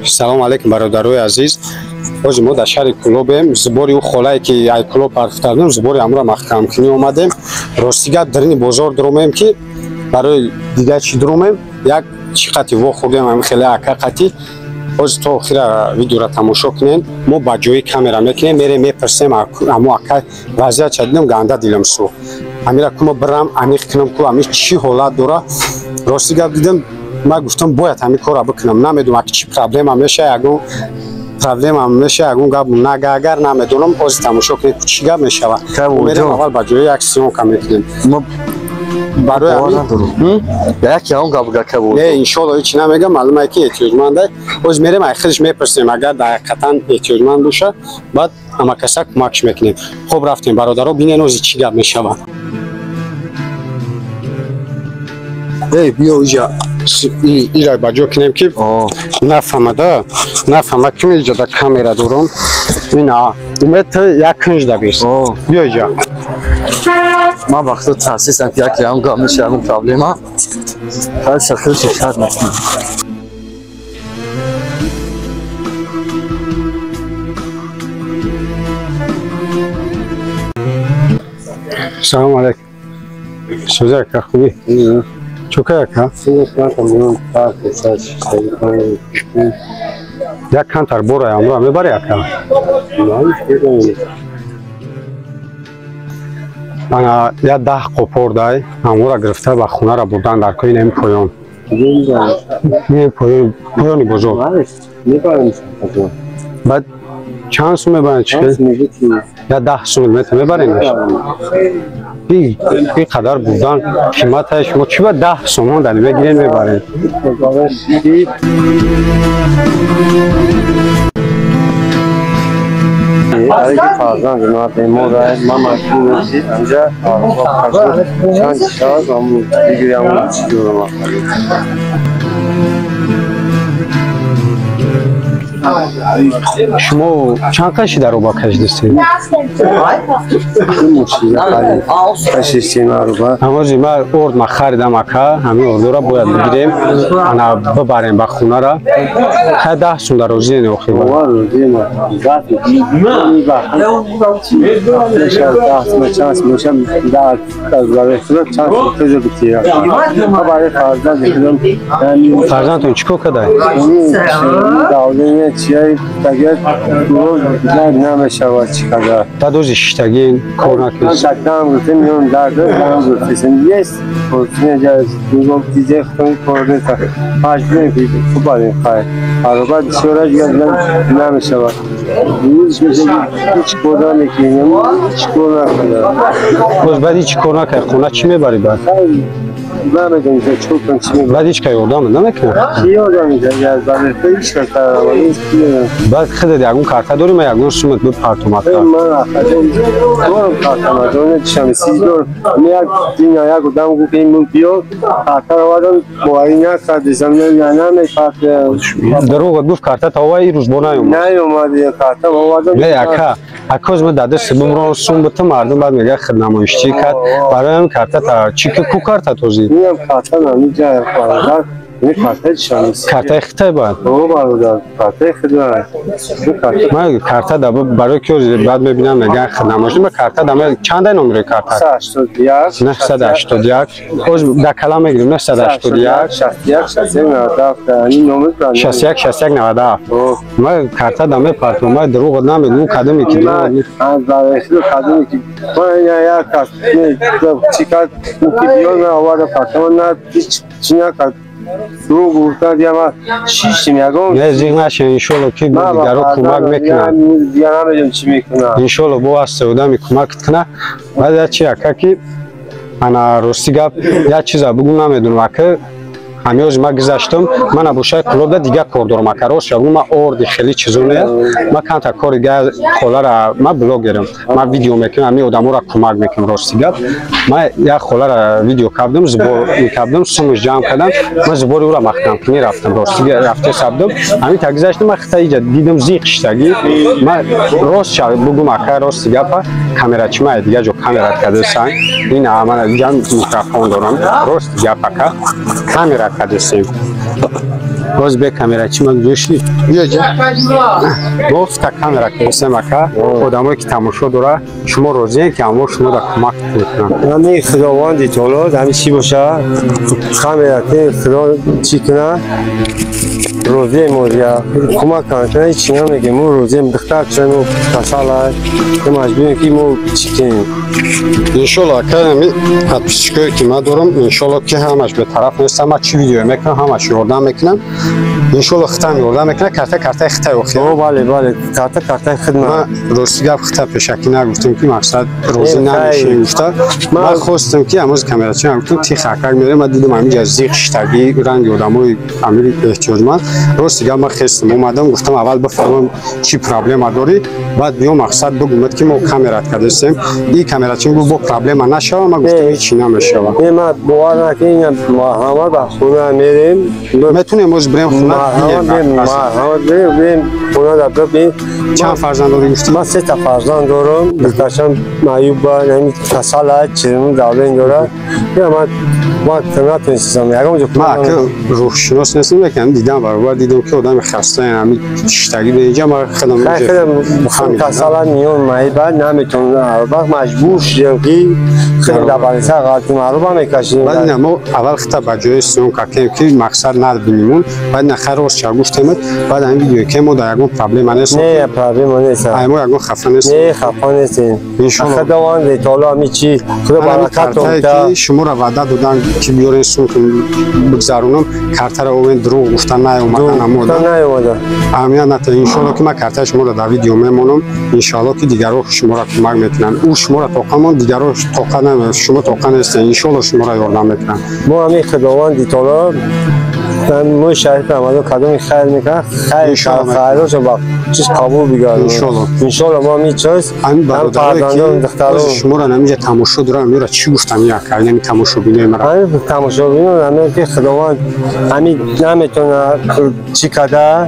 Салом алейкум бародарои азиз. Ҳозир мо дар шаҳри Кӯлобем. Зубори ӯ холае ки ай Кӯлоб барфтардем, зубори амра маҳкамкунӣ омадем. Рости гап дарини бозор дуромем ки барои дигар чӣ дуромем, як чӣ қати во хӯрдем, ҳамин хеле ака қати. Ҳозир то охира видеоро тамошо кунем. Мо ба ҷои камера мекунем, мерем мепурсем амо ака вазъият ча дидам, ганда дилам сӯхт. Ҳамира ку мо бирам аниқ кунам ку ҳамин чӣ ҳолат дора. Рости гап дидам, ман гуфтам бояд ҳамин корро бикунам. Намедонам ки чӣ проблема меша, ягон проблема меша, ягон гап нага агар намедонам. Ҳозир тамошо кунем ку чӣ гап мешава. Мерем аввал ба ҷои як съёмка мекунем. Барои ҳамин як ягон гап гака буд. Не, иншоалло ҳеҷ намегам, маълум е ки эҳтиёҷманд ай. Ҳозир мерем ай худаш мепурсем, агар ҳақиқатан эҳтиёҷманд боша, баъд ҳамакаса кӯмакш мекунем. Хоб рафтем бародаро, бинен ҳозир чӣ гап мешава. Эй, биё иҷа ира ба ҷо кунем ки нафаҳмада, нафаҳма ки иҷа да камера дорам. Ина умед як кунҷ да бис. Биё иҷа. Ман вақто тарсисам ки як ягон гап меша, ягон проблема. Ҳар худаш шарт накунам. Салом алейкум. Сӯза ака, хубӣ? Чӯка ака? Як кантар бора амра мебари ака? Ана я 10 қопор дай, амора гирифта ба хонара бурдан дар кои ин поён. Ин поён, поёни бозор. Баъд чанд сум мебаранд чӣ? Я 10 сум мебарем. И қадар бурдан қиматаш мо чӣ ба 10 сомон дар мегирем мебарем. Фарзанд ма бемор аст, ман маҷбур инҷа чанд шавад бигирям чӣ дорам. Шумо чанд қаши дар оба кашидистед? Ҳамози ман орд ма харидам ака, ҳамин ордора бояд бигирем, ана бибарем ба хонара. Хай 10 сум дар розӣ не охир. Фарзандтон чӣ кор кардае? Намешавад чӣ қадар. Баъд ози шиштагин кор накунед. Боз баъд ҳеҷ кор накард, хона чӣ мебарӣ баъд? Баъд ҳеҷ кай ёрдам намекунад? Баъд худат ягон карта дорӣ, ман ягон сумат бипартом ака? Дурӯғат гуфт, карта та ова ин рӯз бо наёмад. Не ака, акоз ма дар дасти бимрон сум битам, мардум баъд мегӯяд худнамоиштӣ кард. Барои ҳамин карта та чӣ ку карта тозӣ? Картаи хитай баъд? Ман карта да барои ки баъд мебинам мегӯянд худнамоиштӣ. Ман карта да чандай номери карта? 981. Оз дар калам мегирем 981 61 61 97. Ман карта да мепартом, ман дурӯғ намегӯм, кадоме ки Не зиғ нашед, иншолло ки дигаро кӯмак мекунанд. Иншолло бо ҳаст одами кӯмакат кунад. Баъд як чи ака ки ана рости гап як чиза бугӯ намедонам ака, ҳамин ҳозир ман гузаштам, ман абошаи Кӯлобда дигар кор дорам ака. Рост шаву ман орди хеле чизо не, ман камтар кори дигар холара, ман блогерам, ман видео мекунам, ҳамин одаморо кӯмак мекунам. Рости гап ман як холара видео кардам, зубор мекардам, сумаш ҷамъ кардам, ман зубори ӯро маҳкамкунӣ рафтам. Рости гап рафта сабдам, ҳамин та гузаштам, ман хита иҷа дидам зиқ шиштагӣ. Ман рост шав бугум ака, рости гапа камерачи ман дигар ҷо камера кардасан, ин ман ҷам микрофон дорам. Рости гап ака камера кардасем. Боз бе камера чӣ ман ҷӯшли? Биё ҷа. Гуфта камера кесем ака, одамое ки тамошо дора, шумо розиен ки аммо шумо да кӯмак мекунанд. Ҳамин Худованди таоло ҳамин чӣ боша, камера ки Худо чӣ куна, розием мо дия кӯмак кунанд, ҳеҷ чӣ намегем, мо розием. Духтар чамо касала, маҷбурем ки мо чӣ кунем. Иншолло ака, ҳамин подписчикое ки ман дорам, иншолло ки ҳамаш бетараф нестам. Ман чӣ видео мекунам, ҳамаш ёрдам мекунам. Иншолло хитам ёрдам мекунам, карта картаи хитай охир. О, бале, бале, карта картаи хидмат. Ман рости гап хита пешакӣ нагуфтем ки мақсад розӣ намешем гуфта. Ман хостам ки амоз камерачи гуфтам тих акак мерем, ман дидам ҳаминҷа зиқ шиштагӣ ранги одамои амири эҳтиёҷманд. Рости гап ман хестам омадам, гуфтам аввал бифаҳмам чӣ проблема дорӣ, баъд биё мақсад бигӯмад ки мо камерат кардастем. И камерачи гуфт бо проблема нашава, ман гуфтам ҳеҷ чӣ намешава. Не, ман бовар накунам, марҳамат, ба хона мерем. Метунем оз бирем хона? Марҳамат, бирем хона да бибин. Чанд фарзанд дорӣ гуфтӣ? Ман се та фарзанд дорам, духтарчам маъюба, яъне касала, чирму давлен дорад. Ман натонистам ягон ҷо. Ман ака рӯҳшинос нестам, лекин дидам баробар дидам ки одами хаста, ҳамин шиштагӣ ба инҷа ман худам худам касала миён маъюба наметонам, вақт маҷбур шудем ки худам дар балиса ғалтим аруба мекашидем. Баъд ина мо аввал хита ба ҷои съёмка кем ки мақсад набинимон, баъд ина хайр рост ча гуфтемад, баъд ҳамин видео ки мо дар ягон проблема нест. Не, проблема нест. Ай мо ягон хафа нест. Не, хафа нестем. Иншолло. Худованд таоло ҳамин чи Худо баракат дод. Ки шуморо ваъда додан ки биёрен сум бигзаронам, картаро овен дурӯғ гуфта наёмадан амода. Наёмада. Аҳамият натиҳ. Иншолло ки ман картаи шуморо дар видео мемонам, иншолло ки дигарҳо шуморо кӯмак мекунанд. Ӯ шуморо тоқа мон, дигарҳо тоқа намеояд. Шумо тоқа нестед, иншолло шуморо ёрдам мекунанд. Мо ҳамин Худованди таоло моҳи шарифи Рамазон кадоми хайр мекунад, хайр хайрошо ба чиз қабул бигардонад. Иншолло. Иншолло мо ҳамин чиз ҳамин бародарое ки шуморо ҳаминҷа тамошо дорам, ҳаминро чӣ гуфтам як ҳамин тамошобинои маро? Ҳамин тамошобино ҳамин ки Худованд ҳамин наметавонад чӣ када,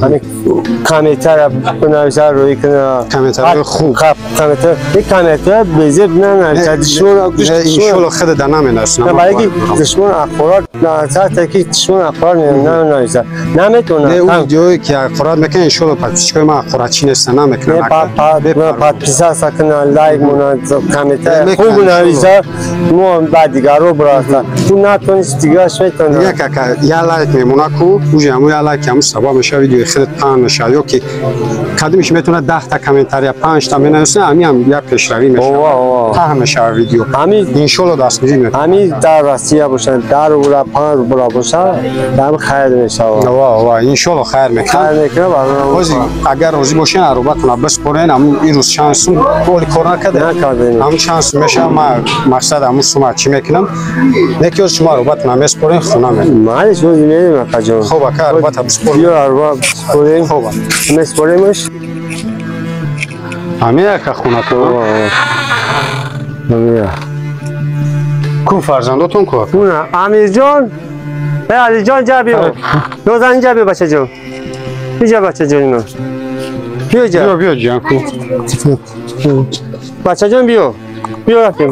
ҳамин комментария бинависа, рӯй кунад. Комментарияи хуб. Комментар, ин комментария безеб нанависа. Душман иншолло худа да наменависам. Барои ки душман ахборот наависа, ки душман ахборот нанависа. Наметавонад. Не, ӯ видеое ки ахборот мекунад, иншолло подписчикои ман ахборатчӣ нестанд, намекунанд. Подписаться кунанд, лайк монанд, комментария хуб нависа, мо ба дигарро бирасад. Ту натонист, дигараш метавонад. Дигар кака я лайк мемона ку, уже ҳамун я лайк ҳамун сабаб мешавад видеои худат паҳн мешавад, ё ки кадомиш метавонад 10 та комментария 5 та менависад, ҳамин ҳам як пешравӣ мешавад, паҳн мешавад видео. Ҳамин иншолло дастгирӣ мекунад. Ҳамин дар Россия бошад, 10 рубла, 5 рубла бошад, ҳам хайр мешавад. Ва ва иншолло хайр мекунад. Хайр мекунад. Ҳозир агар розӣ бошед, арӯбатонро биспорен, ҳамун ин рӯз чанд сум оли кор накарда? Накардем. Ҳамун чанд сум мешавад, ман мақсад ҳамун сума чӣ мекунам? Не ки ҳозир шумо арӯбатонро меспорен, хона мерем. Майли, ҳозир мерем, акаҷон. Хоб ака, арӯбата биспорем. Биё арӯба биспорем. Хоб. Меспоремаш. Ҳамин ака хонатон? Ҳамин. Ку фарзандотон ку? Амирҷон, э Алиҷон, ҷа биё. Нозан, инҷа биё бачаҷон. Инҷа бачаҷон ино. Биё ҷа. Биё, биё ҷан ку. Бачаҷон биё. Биё рафтем.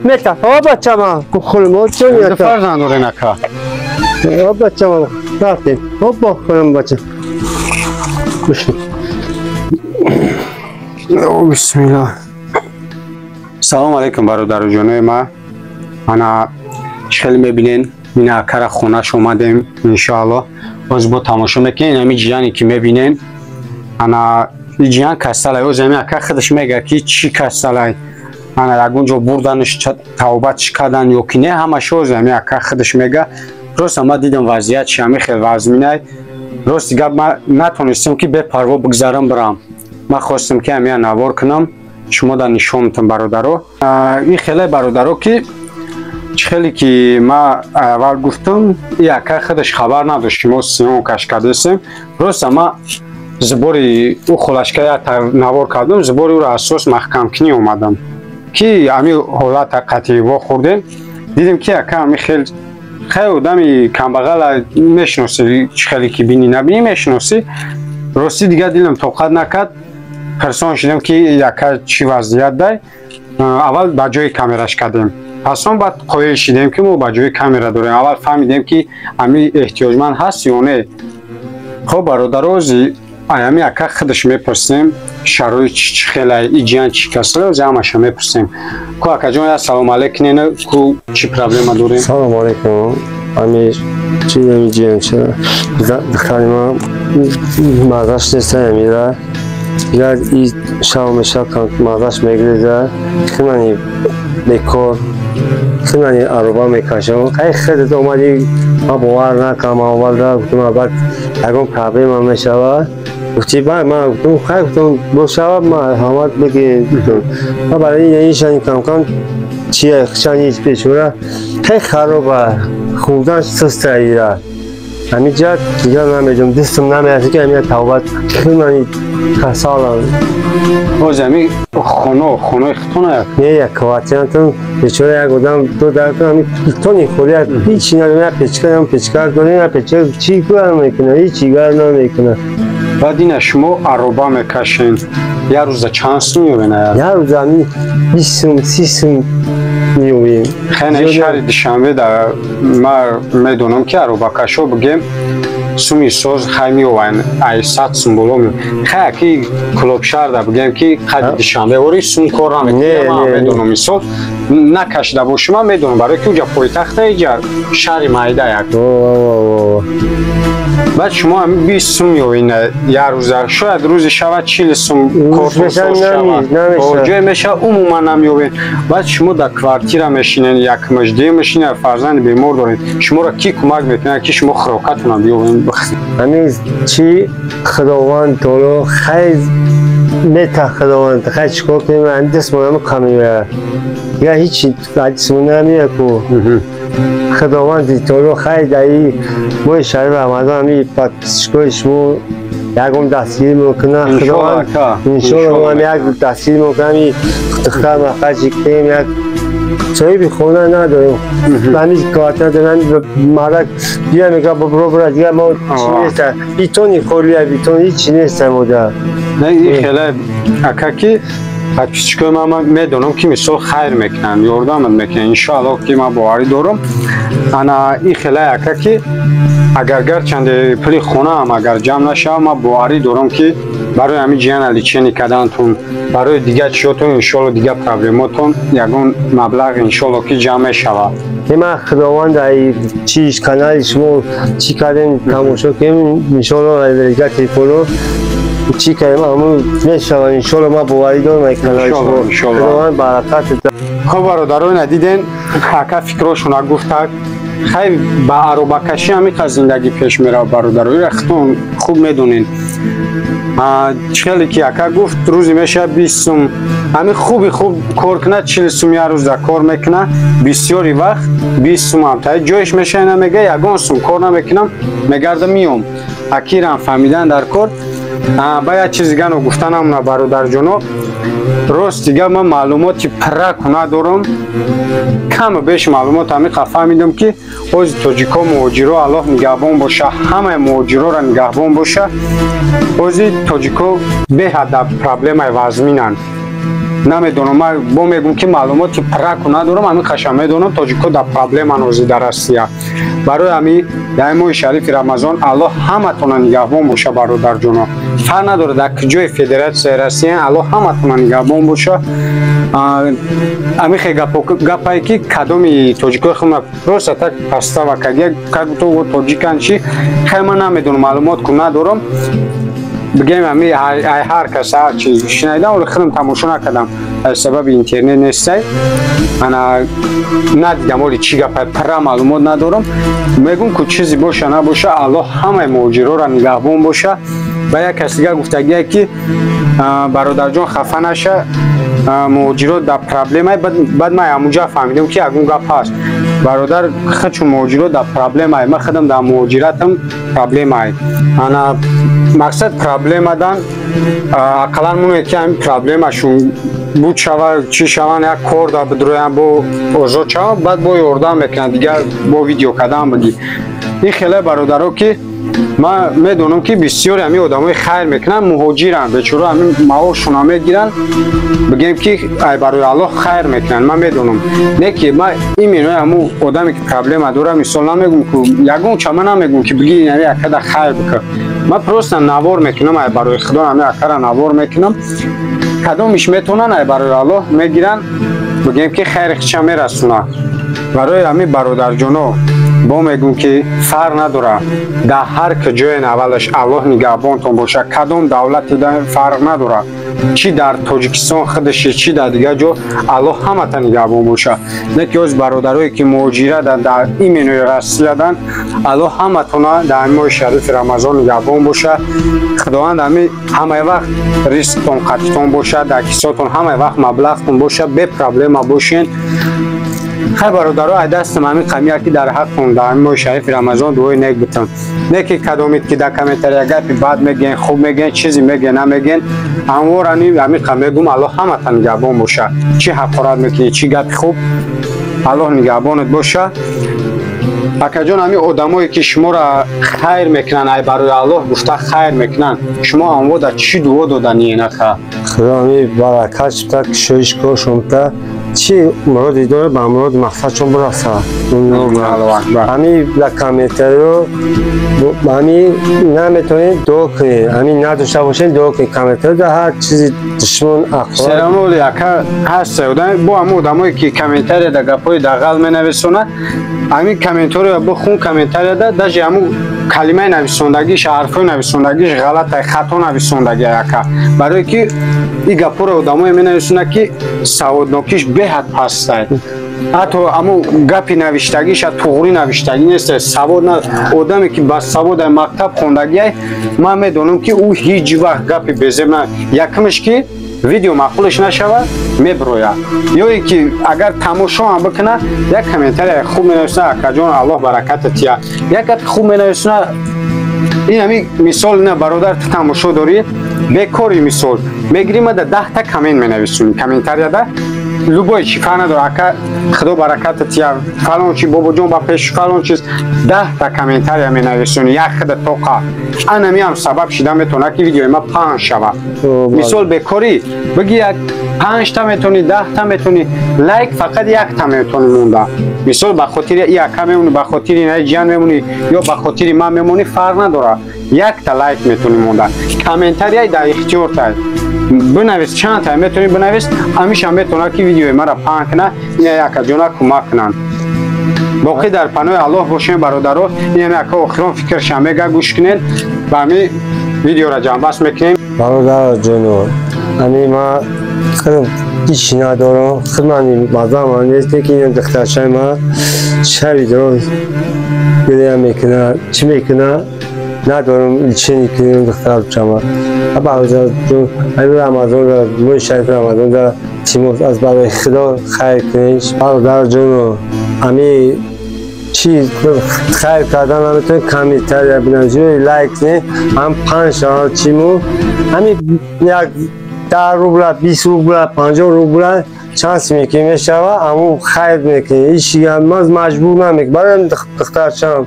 Мета, о бачама, хулмо чон ята. Фарзанд дорен ака? О бачама, рафтем. О хулм бача. О бисмиллаҳ. Салом алейкум бародару ҷонои ма. Ана хеле мебинен, ина акара хонаш омадем, иншоалло. Боз бо тамошо мекунем, ҳамин ҷияне ки мебинен, ана ҷиян касалай, оз ҳамин ака худаш мега ки чӣ касалай. Ана ягон ҷо бурданаш, тавба чӣ кардан ё ки не, ҳамаш оз ҳамин ака худаш мега. Просто ман дидам вазъият чи ҳамин хел вазминай. Рости гап ман натонистам ки бепарво бигзарам бирам. Ман хостам ки ҳамин навор кунам, шумо дар нишон метам бародаро. Ин хеле бародаро ки хеле ки ман аввал гуфтам, и ака худаш хабар надошт ки мо съёмкаш кардастем. Просто ман сбори ӯ холашка як навор кардам, сбори ӯро асос маҳкамкунӣ омадам ки ҳамин ҳолата қатъи вохӯрдем. Дидем ки ака ҳамин хел хеле одами камбағала мешиносӣ, чӣ хеле ки бинӣ набинӣ мешиносӣ. Ростӣ дигар дилам тоқат накард, пирсон шудем ки яка чӣ вазъият дай. Аввал ба ҷои камераш кардем. Пас он баъд қоил шидем, ки мо ба ҷои камера дорем. Аввал фаҳмидем, ки ҳами эҳтиёҷманд ҳаст ё не. Хоб, бародарози, аями ака худаш мепурсем, шароит чӣ хелай, иҷиян чӣ касале, ози ҳамаша мепурсем. Ку, акаҷон, я салом алейкум, нена ку, чӣ проблема дорем? Салом алейкум. Ами чи ами ча духтари ман мазаш неста, амира як и шав меша, мазаш мегиреза, хинани бекор, хинани ароба мекашам. Хай, худат омадӣ, ман бовар накардам аввалда, гуфтам, баъд ягон проблема мешавад. Гуфти, баъд ман гуфтам, хай, гуфтам, бошавад, ман ҳамат бигир, гуфтам. Ман барои ин камкам чия хишани бечора хеле хароба, хӯрдан суста ира. Ҳамиҷа дигар намедонам, дастам намерасад, ки ҳамина тавбат хеле касалам. Боз ҳами хонаи худтона? Як не, як квартирантон, бечора, як одам ду дар ҳами битони холӣ, ҳичи надорем, як печка, ям печка дорем, як печка чӣ кор мекунад, ҳичи гар намекунад. Баъд ина шумо ароба мекашен, як рӯза чанд сум меёбен? Як рӯза ҳами 20 сум, 30 сум меёбем. Хеле шаҳри Душанбе да ман медонам, ки аробакашо, бигем, суми соз хай меованд, ай 100 сум боло. Хай, ки Кӯлобшаҳрда, бигем, ки қади Душанбе ори сум кор намекунад, медонам, мисол, накашида бошӣ, ман медонам, барои ки уҷа пойтахта, иҷа шаҳри майда як. Баъд шумо ҳами 20 сум меовин як рӯза, шояд рӯзе шавад 40 сум, кортон соз шавад, ҷое мешавад, умуман намеовен. Баъд шумо дар квартира мешинен, якмаш дуюм мешинен, фарзанди бемор доред, шуморо кӣ кӯмак мекунад, ки шумо хӯрокатона биёвен? Ҳамин чи Худованд таоло хайр мета, Худованд хай, чикор кунем, ҳамин дастмонам камеояд, дигар ҳичи дастмон намеояд ку. Худованди таоло хайр, дар моҳи шарифи Рамазон ҳамин подписчикои шумо ягон дастгирӣ мекунад, Худованд, иншоалло, як дастгирӣ мекунад. Ҳамин духтар махраҷи кунем, як соҳиби хона надорем, ҳамин квартира дорем, мардак бия мега, бро, бра, дигар мо чи неста, битони холия, битон ҳичи неста мода. Хеле, ака, ки подписчикои ман медонам, ки мисол хайр мекунанд, ёрдамат мекунанд, иншоалло, ки ман боварӣ дорам. Ана ин хеле, ака, ки агар гарчанде пули хонаам агар ҷамъ нашавад, ман боварӣ дорам, ки барои ҳамин ҷияна лечение карданатон, барои дигар чиётон, иншоалло, дигар проблемотон ягон маблағ, иншоалло, ки ҷамъ мешавад. Ман Худованд ай чи канали шумо чӣ кардем, тамошо кунем, иншоалло, дигар телефоно чӣ кардем, ҳамун мешавад, иншоалло, ман боварӣ дорам ай канали шумо, Худованд баракат. Хоб, бародаро, ина диден, ака фикрошона гуфтак. Хай, ба аробакашӣ ҳамин зиндагӣ пеш меравад, бародаро, ира худтон хуб медонед. Хеле ки ака гуфт, рӯзе мешавад 20 сум, ҳамин хуби хуб кор кунад, 40 сум як рӯза кор мекунад, бисёри вақт 20 сум ҳам та ҷоиш мешава, намега, ягон сум кор намекунам, мегардам, миём. Акирам фаҳмидан дар кор. Ба як чиз дигано гуфта намона, бародарҷоно, рост дига ман маълумоти пурраку надорам, каму беш маълумот ҳамин фаҳмидам, ки ози тоҷико, муҳоҷиро, Аллоҳ нигаҳбон боша, ҳамаи муҳоҷироро нигаҳбон боша. Ози тоҷико беҳад дар проблемаи вазминанд. Намедонам, ман бо мегӯм, ки маълумоти пурраку надорам, ҳамин қаша медонам, тоҷико дар проблема нози дар Россия. Барои ҳамин дар моҳи шарифи Рамазон Аллоҳ ҳаматона нигаҳбон боша, бародарҷоно, фарқ надорад дар куҷои Федератсияи Россия, Аллоҳ ҳаматона нигаҳбон боша. Ҳамин гапае, ки кадоми тоҷикои худ просто так пастава кардия, как будто тоҷикан чи. Хай, ман намедонам, маълумот ку надорам, бигем, ами ай ҳар кас ҳар чи шинайдам, вале худам тамошо накардам, аз сабаби интернет нестай, ана надидам, оли чӣ гапай, пурра маълумот надорам. Мегӯм, ку чизе боша набоша, Аллоҳ ҳамаи муҳоҷироро нигаҳбон боша. Ба як кас дигар гуфтагие, ки бародарҷон, хафа наша, муҳоҷирот дар проблемай. Баъд ман ҳамунҷа фаҳмидам, ки ягон гап ҳаст, бародар, худчун муҳоҷирот дар проблемай, ман худам дар муҳоҷиратам проблемай. Ана мақсад проблемадан ақаллан муне, ки ҳамин проблемашон буд шава, чӣ шаванд, як кор да бидроянд, бо озод шаванд, баъд бо ёрдам мекунанд, дигар бо видео кардан буди. Ин хеле, бародаро, ки Ман медонам ки бисёри ҳамин одамои хайр мекунанд, муҳоҷиранд, бечора ҳамин маошшона мегиранд, бигем ки ай барои Аллоҳ хайр мекунанд, ман медонам. Не ки ман именно ҳамун одаме ки проблема дора, мисол намегум ку ягон ча ман намегум ки биги ҳамин акада хайр бикун. Ман просто навор мекунам, ай барои Худо ҳамин акара навор мекунам. Кадомиш метавонанд ай барои Аллоҳ мегиранд, бигем ки хайри хича мерасонад. Барои ҳамин бародарҷоно бо мегӯм ки фарқ надорад, дар ҳар ҷое аввалаш Аллоҳ нигаҳбонтон бошад, кадом давлате фарқ надорад, чӣ дар Тоҷикистон худаше, чӣ дар дигар ҷо, Аллоҳ ҳамата нигаҳбон бошад. Не ки оз бародарое ки муҳоҷирадан дар именно Россиядан, Аллоҳ ҳаматона дар моҳи шарифи Рамазон нигаҳбон бошад. Худованд ҳамин ҳамаи вақт ризқтон қатитон бошад, дар кисотон ҳамаи вақт маблағтон бошад, бепроблема бошен. Хай бародаро, ай дастам ҳамин қамия ки дар ҳаққон дар моҳи шарифи Рамазон дуои нек битам. Не ки кадомид ки дар комментария гапи бад мегӯен, хуб мегӯен, чизе мегӯен, намегӯен, анворани ҳамин қа мегӯм, Аллоҳ ҳамата нигаҳбон бошад. Чӣ ҳақорат мекунӣ, чӣ гапи хуб, Аллоҳ нигаҳбонат бошад. Акаҷон, ҳамин одамое ки шуморо хайр мекунанд, ай барои Аллоҳ гуфта хайр мекунанд, шумо анво дар чӣ дуо доданиен ака? Худо ҳамин баракат шуда, кушоиш кошонта, чӣ муроди дорад, ба муроди мақсадшон бирасад. Ҳамин дар комментариё ҳамин наметавонед дуо кунед, ҳамин надошта бошед дуо кунед. Комментариё дар ҳар чизи душмон ақвол серамоли ака ҳаст бо ҳамон одамое ки комментария дар гапҳои дағал менависонад, ҳамин комментариё бихун, комментарияда даже ҳамун калимаи нависондагиш, ҳарфҳои нависондагиш ғалата, хато нависондагӣ ака. Барое ки ин гапҳоро одамое менависонад ки саводнокиш беҳад пастай, ҳатто ҳамун гапи навиштагиша туғрӣ навиштагӣ нест, савод на одаме ки ба савод мактаб хондагиай, ман медонам ки ӯ ҳеҷ вақт гапи безеб на. Якумш ки видео маъқулаш нашавад, меброяд, ё ин ки агар тамошо ҳам бикунад, як комментария хуб менависонад, акаҷон Аллоҳ бараката тия, як гапи хуб менависонад. Ин ҳамин мисол ина бародар, ту тамошо дорӣ, бекори мисол мегирӣ, ма да 10та коммент менависонӣ комментарияда, любой чи фарқ надорад, ака худо бараката тия, фалон чи, бобоҷон ба пеш, фалон чиз, 10та комментария менависонӣ як худа тоқа, анами ҳам сабаб шида метавонад ки видеои ма паҳн шавад. Мисол бекорӣ биги як 5та метавонӣ, 10та метавонӣ, лайк фақат якта метавонӣ монда. Мисол ба хотири и ака мемонӣ, ба хотири инаи ҷиян мемонӣ ё ба хотири ман мемонӣ, фарқ надорад, якта лайк метавонӣ монда. Комментарияй дар ихтиёртай, бинавис чанд та метавонӣ бинавис, ҳамиша метавонад ки видеои маро паҳн кунад, ина акаҷона кӯмак кунанд. Боқӣ дар паноҳи Аллоҳ бошем бародаро. Ин ака охирон фикрша мега, гӯш кунед, ба ҳамин видеоро ҷамъбаст мекунем. Бародарҷоно, ҳамин ман худам ҳеҷ надорам, худман маблағ ман нест, лекин ин духтарчаи ман шаби дороз гиря мекунад, чӣ мекунад, надорам лечение кунем духтарчама. Бародарҷон, ҳамин Рамазон, моҳи шарифи Рамазон тимос аз барои Худо хайр кунед. Бародарҷоно, ҳамин чӣ хайр кардан наметавонед, комментария бинависед, лайк кунед, ҳам 5 чиму ҳамин як 10 рубла, 20 рубла, 50 рубла чанд ки мешава, ҳамун хайр мекунед. Ҳеҷ ман маҷбур намекунам барои духтарчам.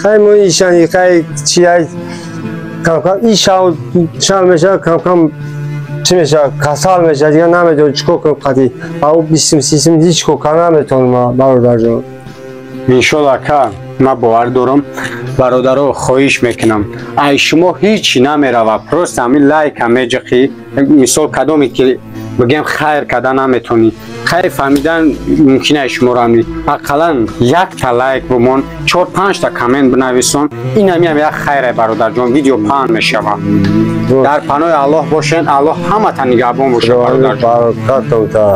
Хай мо ишани хай чи кам-кам ишав шав мешава, кам-кам чӣ мешава, касал мешава, дигар наметавонам чӣ кор кунам қатъи. Ба ӯ 20 30 сум ҳеҷ кор карда наметавонам, бародарҷон. Иншолло ака, ман бовар дорам. Бародаро, хоҳиш мекунам, ай шумо ҳеҷ намерава, просто ҳамин лайка меҷиқӣ. Мисол кадоме ки бигем хайр карда наметонӣ, хайр фаҳмидан мумкин ай шуморо, ҳамин ақаллан якта лайк бимон, 4-5та коммент бинависон, ин ҳамиам як хайре бародарҷон, видео паҳн мешавад. Дар паноҳи Аллоҳ бошен, Аллоҳ ҳамата нигаҳбон бошад бародарҷон. Баракатон та.